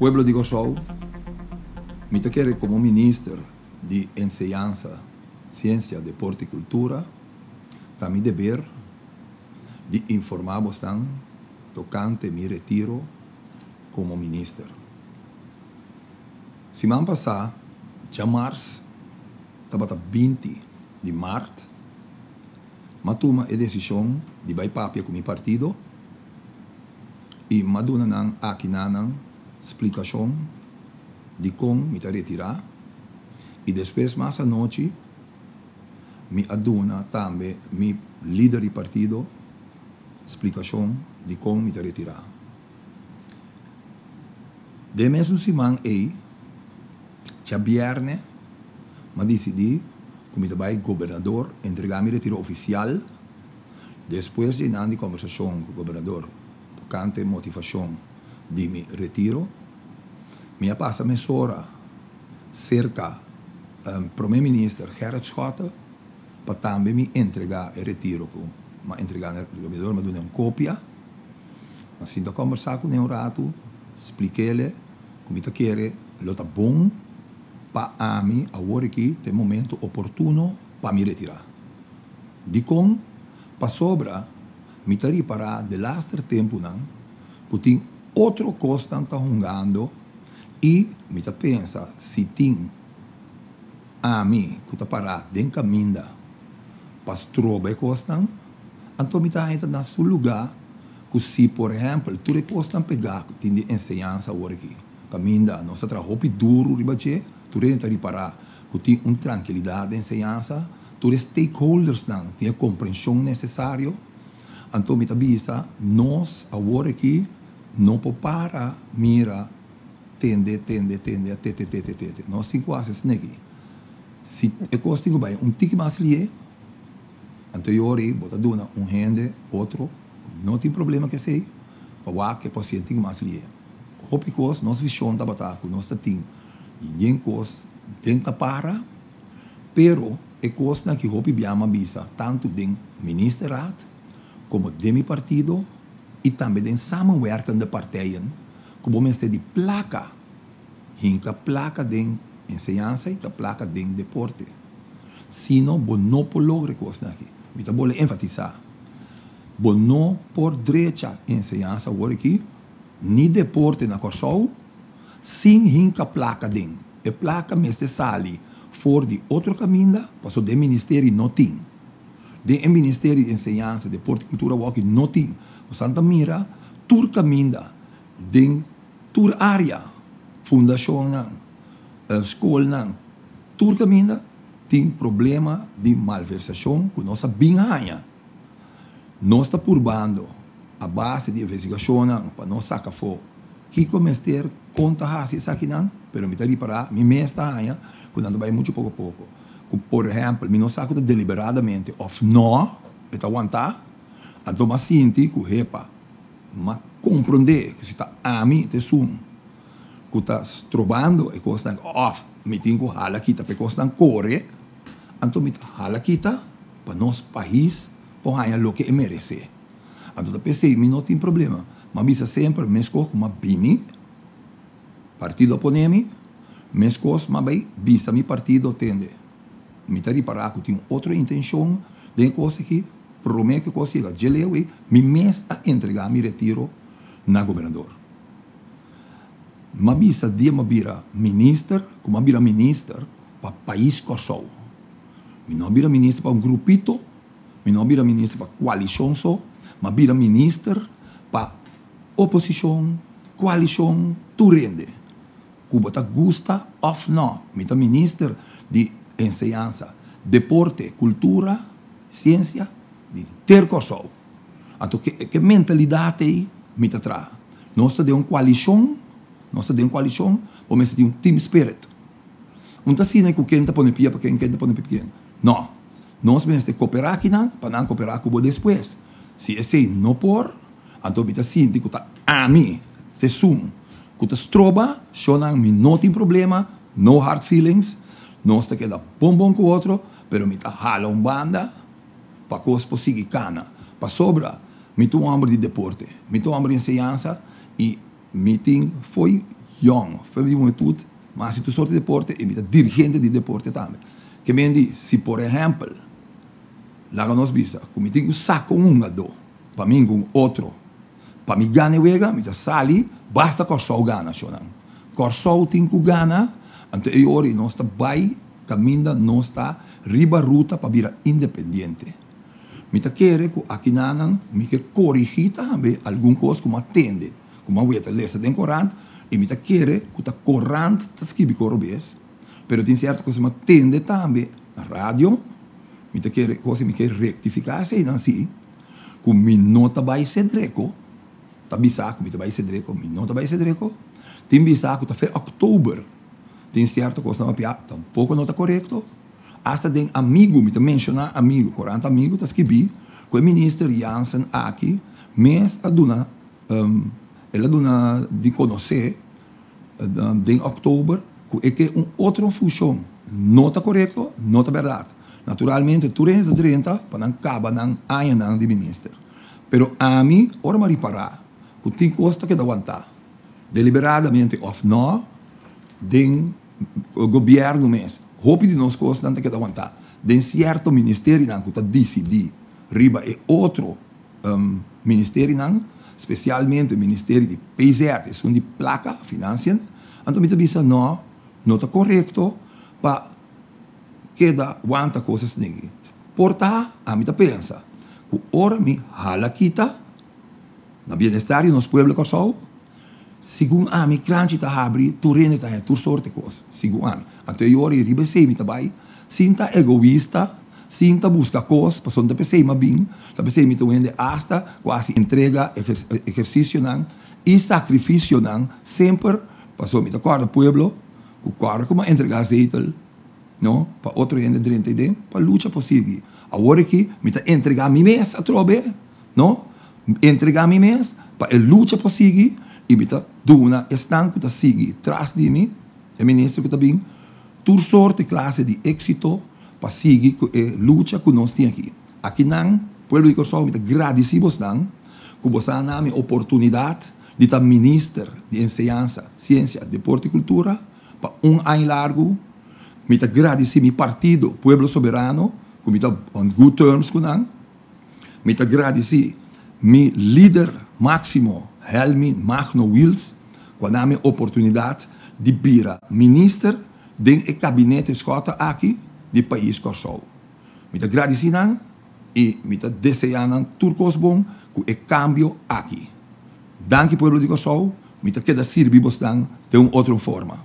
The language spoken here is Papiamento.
Pueblo di Kòrsou, mi ta kere komo minister di Enseñansa, Siensia, Deporte i Kultura ta mi deber di informá bosnan tokante mi retiro komo minister. Siman pasá djamars tabata 20 di mart m'a tuma e desishon di bai papia ku mi partido i m'a duna nan akinanan splikashon dikon mi ta retirá i despues mas anochi mi a duna tambe mi lider di partido splikashon dikon mi ta retirá. Den mesun siman ei, djabièrnè, m'a disidí ku mi ta bai gobernador entregá mi retiro ofisial despues di nan di kòmbersashon ku gobernador tokante motivashon di mi retiro. Mi a pasa mesora serka Prome Minister Gerrit Schotte pa tambe mi entregá e retiro ku m'a entregá na gobernador. M'a duna un kopia. M'a sinta kòmbersá kuné un ratu, splik'é ku mi ta kere lo ta bon pa ami awor aki ta e momento oportuno pa mi retirá. Dikon? Pasobra mi ta ripará delaster tempunan ku tin otro kosnan ta hungando i mi ta pensa si tin ami ku ta pará den kaminda pa stroba e kosnan, anto mi ta haña ta na su lugá ku si por ehèmpel tur e kosnan pegá ku tin di enseñansa awor aki kaminda nos ta traha hopi duru riba dje, tur hende ta ripará ku tin un trankilidat den enseñansa, tur e stakeholdersnan tin e komprenshon nesesario, anto mi ta bisa nos awor aki no por para mira tende tende tende a tete tete tete. Nos tin ku hasi esneki. Si e kos tin ku bai un tiki mas lié, anto e ora ei bo ta duna un hende otro ku no tin problema ku esei pa wak e por hasi un tiki mas lié. Hopi kos nos vishon tabata ku nos ta tin yen kos den ta para, pero e kosnan ki hopi bia mi a bisa tantu den ministerraad komo den mi partido i tambe den samenwerkende partijen ku bo mester di plaka, hinka plaka den enseñansa, hinka plaka den deporte. Sino bo no por logra e kosnan aki. Mi ta bole enfatisá, bo no por drecha enseñansa awor aki, ni deporte na Kòrsou, sin hinka plaka den. E plaka mester sali for di otro kaminda, pasobra den ministerio no tin. Den e ministerio di enseñansa, deporte i kultura awor aki no tin. Bosan ta mira tur kaminda den tur área, fundashonnan, skolnan, tur kaminda tin problema di malversashon ku nos a bin haña. Nos ta purbando a base di investigashonnan pa nos saka afó kiko mester kon ta hasi esakinan, pero mi ta ripará, mi mes ta haña ku nan ta bai muchu poko poko. Ku por ehèmpel mi no sa ku ta deliberadamente òf nò e ta wantá, anto mi a sinti ku hepa. M'a komprondé ku si ta ami ta esun ku ta strobando e kosnan òf mi tin ku hala kita pa e kosnan kore, anto mi ta hala kita pa nos pais por haña loke e meresé. Anto ta p'esei mi no tin problema. M'a bisa semper meskos ku m'a bini, partido a pone mi, meskos m'a bai bisa mi partido tende. Mi ta ripará ku tin otro intenshon den e kos aki. Promé ku e kos yega dje leu ei, mi mes a entregá mi retiro na gobernador. M'a bisa dia m'a bira minister ku m'a bira minister pa pais Kòrsou. Mi no a bira minister pa un grupito, mi no a bira minister pa koalishon so, m'a bira minister pa oposishon, koalishon, tur hende. Ku bo ta gusta òf nò, mi ta minister di enseñansa, deporte, kultura, siensia di henter Kòrsou. Anto ke ke mentalidat ei mi ta traha. Nos ta den un koalishon, nos ta den un koalishon, bo mester tin un team spirit. Un ta asina ku ken ta pone pia pa ken, ken ta pone pia pa ken. Nò, nos mester koperá kinan pa nan koperá ku bo despues. Si esei no por, Anto mi ta sinti ku ta ami ta esun ku ta stroba shownan, mi no tin problema, no hard feelings, nos ta keda bon bon ku otro, pero mi ta hala un banda pa kos por sigui kana, pasobra mi ta un homber di deporte, mi ta un homber di enseñansa i mi tin fo'i yòn, for di hubentut, m'a hasi tur sorto di deporte i mi ta dirigente di deporte tambe. Ke men di, si por ehèmpel, laga nos bisa ku mi tin ku saka un hungadó pa mi ku un otro pa mi gana e wega, mi ta sali basta Kòrsou gana, shonnan. Kòrsou tin ku gana, anto e ora ei nos ta bai kaminda nos ta riba ruta pa bira independiente. Mi ta kere ku akinanan mi ke korigí tambe algun kos ku mi a tende, ku mi a weta lesa den korant i mi ta kere ku ta korant ta skibi kor robes, pero tin sierto kos ku mi a tende tambe na radio, mi ta kere kos i mi ke rektifiká eseinan si, ku mi no ta bai Sedreko, ta bisa ku mi ta bai Sedreko, mi no ta bai Sedreko, tin bisa ku ta fe òktober, tin sierto kosnan papia tampoko no ta korekto. Asta den amigu, mi ta menshoná amigu, korant amigu ta skibí ku e minister Jansen aki mes a duna, el a duna di konosé den òktober ku e ke un otro funshon. No ta korekto, no ta bèrdat. Naturalmente tur hende ta drenta pa nan kaba nan añanan di minister. Pero ami ora mi a ripará ku tin kos ta keda wantá, deliberadamente òf nò, den. Gobierno mes, hopi di nos cosnan ta keda wanta den cierto ministerionan cu ta dicidi riba e otro ministerionan, specialmente ministerio di PZ, esun di placa, financiën, anto mi ta bisa no, no ta corecto pa keda wanta cos asina. Por ta, ami ta pensa cu ora mi hala kita na bienestar di nos pueblo Kòrsou, Segun ami kranchi ta habri tur hende ta haña tur sorte kos, segun ami. Anto e ora ei riba esei mi ta bai sin ta egoista, sin ta buska kos, pasobra no ta p'esei mi a bin, ta p'esei mi ta un hende asta ku a hasi entrega, ehersisionan i sakrifisionan semper, pasobra mi ta kòrda pueblo ku kòrda ku mi a entregá zetel, no, pa otro hende drenta ei den pa lucha por sigui. Awor aki mi ta entregá mi mes atrobe. No, entregá mi mes pa e lucha por sigui i mi ta duna esnan ku ta sigui tras di mi, e minister ku ta bin, tur sorte klase di éksito pa sigui ku e lucha ku nos tin aki. Akinan, pueblo di Kòrsou, mi ta gradisí bosnan ku bos a na mi oportunidat di ta minister di Enseñansa, Siensia, Deporte i Kultura pa un aña largu. Mi ta gradisí mi partido, Pueblo Soberano, ku mi ta on good terms ku nan. Mi ta gradisí mi lider máksimo Helmin Magno Wiels ku a na mi oportunidat di bira minister den e kabinete Schotte aki di pais Kòrsou. Mi ta gradisí nan i mi ta deseá nan tur kos bon ku e kambio aki. Danki pueblo di Kòrsou, mi ta keda sirbi bosnan den un otro forma.